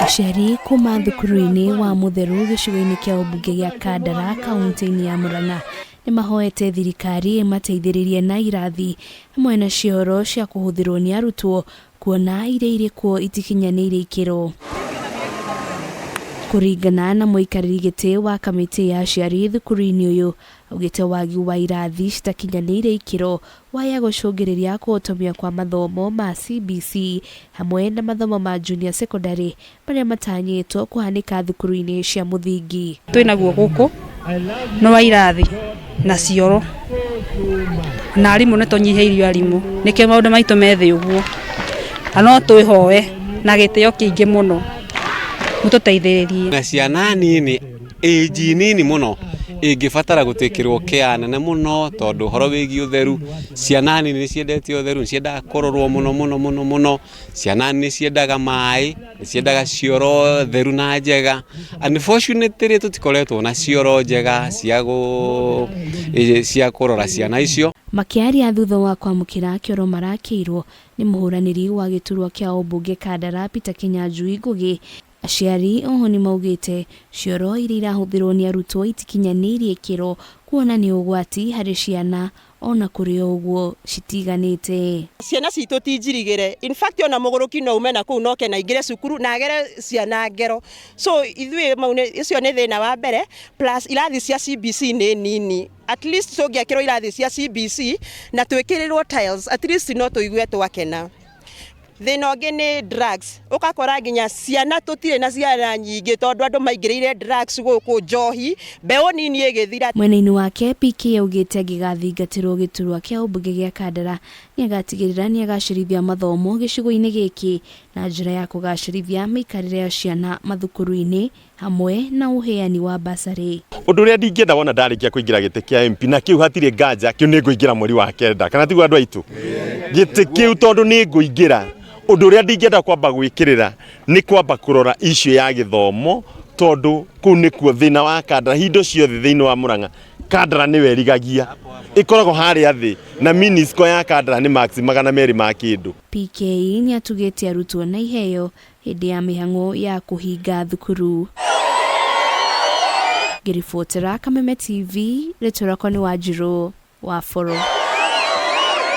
Aciari kuma thukuru-inĩ wa Mũtheru gĩcigo-inĩ kĩa ũmbunge gĩa Kandara kaunti-inĩ ya Murang'a nĩ mahoete thirikari ĩmateithĩrĩrie na irathi hamwe na cioro cia kũhũthĩrwo nĩ arutwo kuona iria irĩ kuo itikinyanĩirie ikĩro. Kũringana na mũikarĩri gĩtĩ wa kamĩtĩ ya aciari thukuru-inĩ ũyũ, augĩte wagi wa irathi citakinyanĩirie ikĩro waya gũcũngĩrĩria kũhotomia kwa mathomo ma CBC hamwe na mathomo ma junior secondary marĩa matanyĩtwo kũhanĩka thukuru-inĩ cia mũthingi. Twĩ naguo gũkũ nĩ wa irathi na cioro na arimũ nĩ tũnyihĩirio arimũ nĩkĩo maũndũ maitũ me thĩ ũguo, na no twĩhoe na gĩtĩo kĩingĩ mũno mũtũteithĩrĩrie. Na ciana nini age nini mũno ĩngĩbatara gũtĩkĩrwo care nene mũno tondũ ũhoro wĩgiĩ ũtheru, ciana nini nĩ ciendete ũtheru, nĩ ciendaga kũrorwo mũno mũno mũno mũno, ciana nĩ ciendaga maĩ, nĩ ciendaga cioro theru na njega. Unfortunately tũtikoretwo na cioro njega cia gũ cia kũrora ciana icio. Makĩaria thutha wa kwamũkĩra kĩoro marakĩirwo nĩ mũhũranĩri wa gĩturwa kĩa ũmbunge Kandara Peter Kĩnyanjui Ngũgĩ, aciari oho nĩmaugĩte cioro iria irahũthĩrwo nĩ arutwo itikinyanĩirie ikĩro kuona nĩ ũgwati harĩ ciana ona kũrĩ o ũguo citiganĩte. Ciana citũ ti njirigĩre, in fact ona mũgũrũki no ume na kũu na oke na aingĩre cukuru na agere ciana ngero. So ithuĩ mau ũcio nĩ thĩna wa mbere, plus irathi cia CBC nĩ nini. At least tũngĩakĩrwo irathi cia CBC na twĩkĩrĩrwo tiles, at least no tũigue twakena. Thĩna ũngĩ nĩ drugs, ũgakora nginya ciana tũtirĩ na ciana nyingĩ tondũ andũ maingĩrĩire drugs gũkũ, njohi, mbeũ nini ĩgĩthira. Mwena-inĩ wake PK augĩte angĩgathingatĩrwo gĩturwa kĩa ũmbunge gĩa Kandara nĩagatigĩrĩra nĩagacĩrithia mathomo gĩcigo-inĩ gĩkĩ na njĩra ya kũgacĩrithia mĩikarĩre ya ciana mathukuru-inĩ hamwe na ũheani wa basarĩ. Ũndũ ũrĩa ndingĩenda wona ndarĩkia kũingĩra gĩtĩ kĩa MP na kĩu hatirĩ nganja kĩu nĩ ngũingĩra mweri wa kenda kana tiguo andũ aitũ gĩtĩ kĩu tondũ nĩ ngũingĩra ũndũ ũrĩa ndingĩenda kwamba gwĩkĩrĩra nĩ kwamba kũrora issue ya gĩthomo tondũ kũu nĩkuo thĩna wa Kandara hingo ciothe thĩinĩ wa Murang'a Kandara nĩwe ĩrigagia ĩkoragwo harĩa thĩ na minisco ya Kandara nĩ max 200 ma kĩndũ. PK nĩatugĩte arutwo na iheo hĩndĩ ya mĩhang'o ya kũhinga thukuru. Ngĩribotera Kameme TV, rĩtwa rĩakwa nĩ Wanjirũ wa Boro.